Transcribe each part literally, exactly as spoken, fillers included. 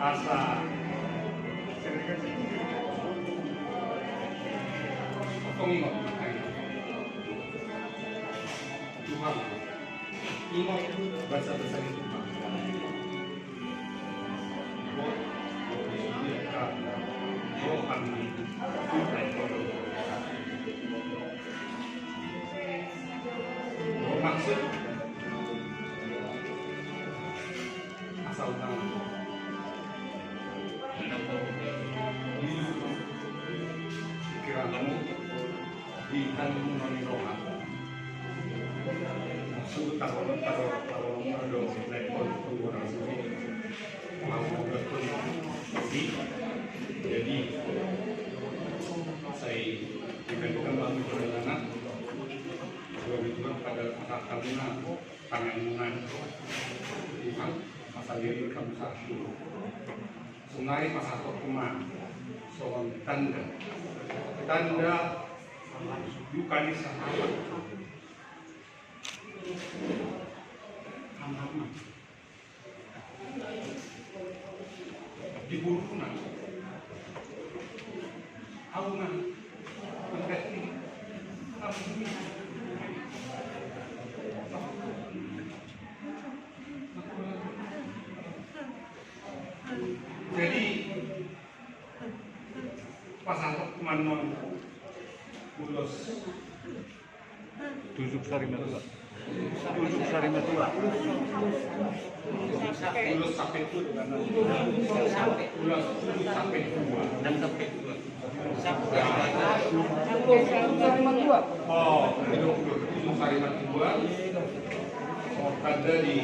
Asa. Tong ingot. Tuhan. Ingot basa-basa ni Tuhan. Maksud asal tahu. Pikiranmu. Di halimu na ni roha. Suhut taro, taro, taro, taro, lepon, tunggu, langsung. Mau betul. Jadi, jadi, sai dibandingkan waktu perjalanan, dua minggu pada masa kamu na, tangan muna. Iman, masa diri kamu satu. Sonari pasahatonku ma songon tanda. Tanda luka ni sahabat. Di guruna. Auna. Jadi, pasahatonku ma annon ulos. Tusuk sari matua. Tusuk sari matua. Ulos sampe tua. Ulos tusuk sampe tua. Oh, tusuk sari matua. Oh, tanda di,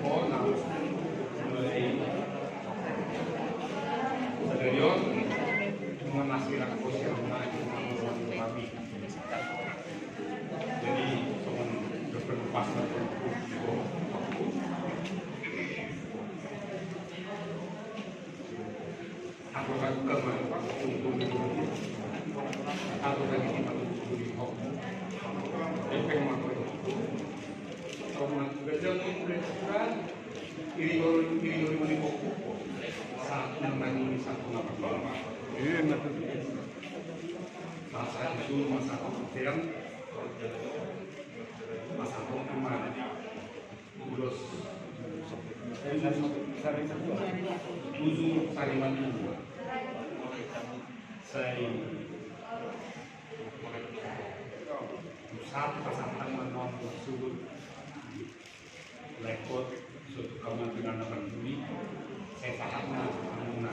oh, nah. Sadari on, cuma nasi rakus yang menarik, cuma kami. Jadi, songon berpenuh pasar. Aku tak kenal, aku tak kenal. Aku tak kenal. Aku tak kenal. Iri, iri, iri, iri, iri, satu nama ini, satu nama. Iya, betul. Masa itu, masa itu, masa itu, masa itu. Ulos. Tusuk sari matua. Sai. Satu pasahaton ma annon suhut. Lepot, suhut kamu dengan anak bini. Sai sahat ma annon.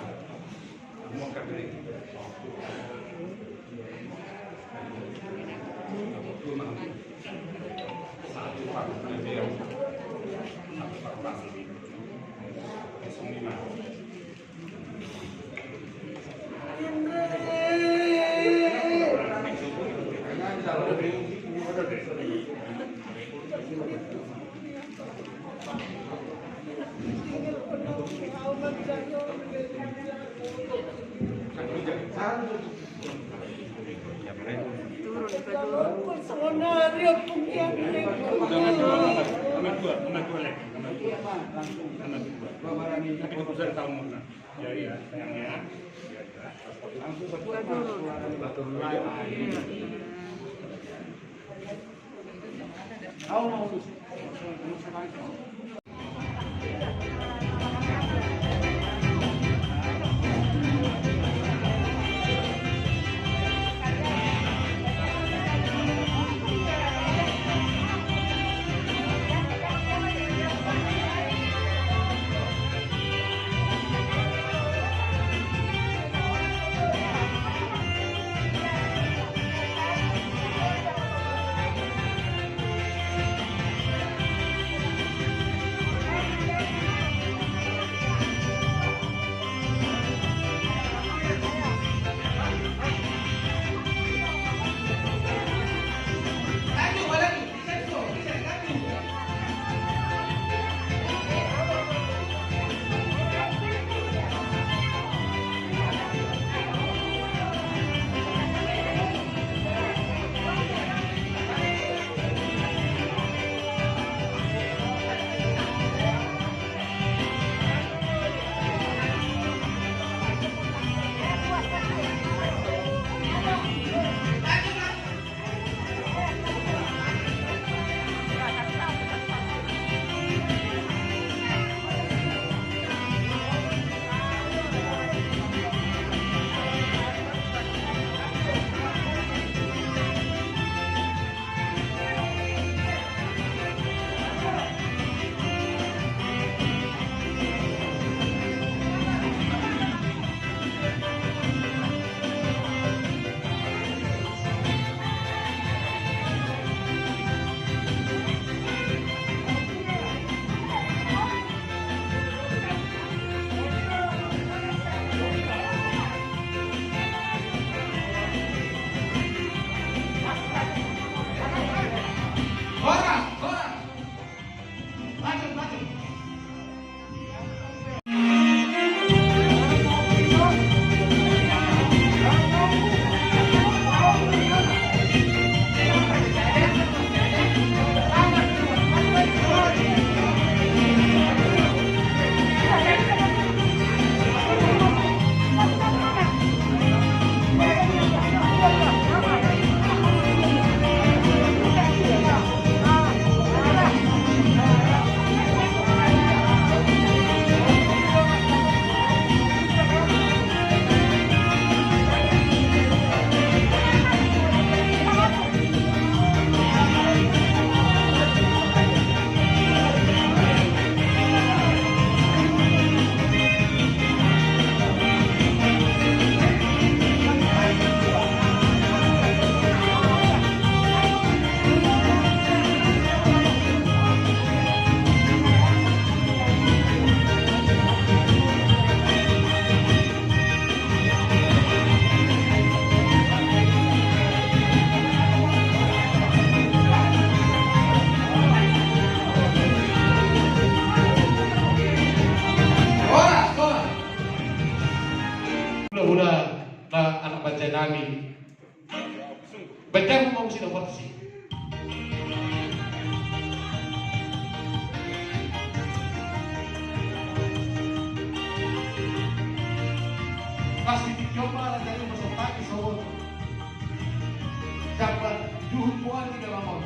Bacamu ma muse na huparsi. Pas di tingki on ma raja i masuk tangis songon. Jamban juhut boan di dalam on.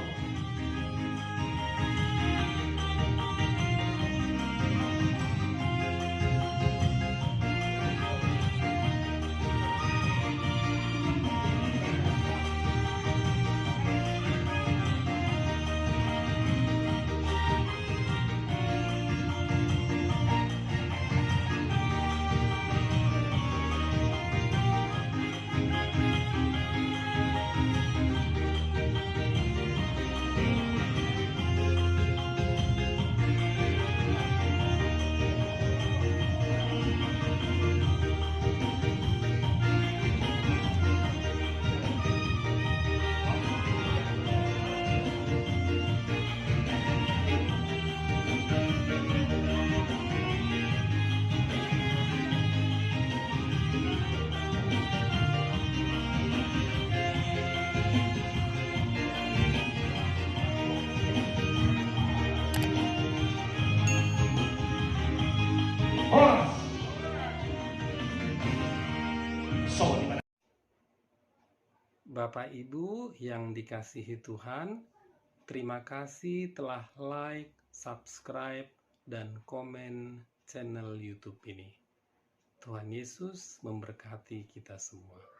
Horas. So, di mana? Bapak Ibu yang dikasihi Tuhan, terima kasih telah like, subscribe, dan komen channel YouTube ini. Tuhan Yesus memberkati kita semua.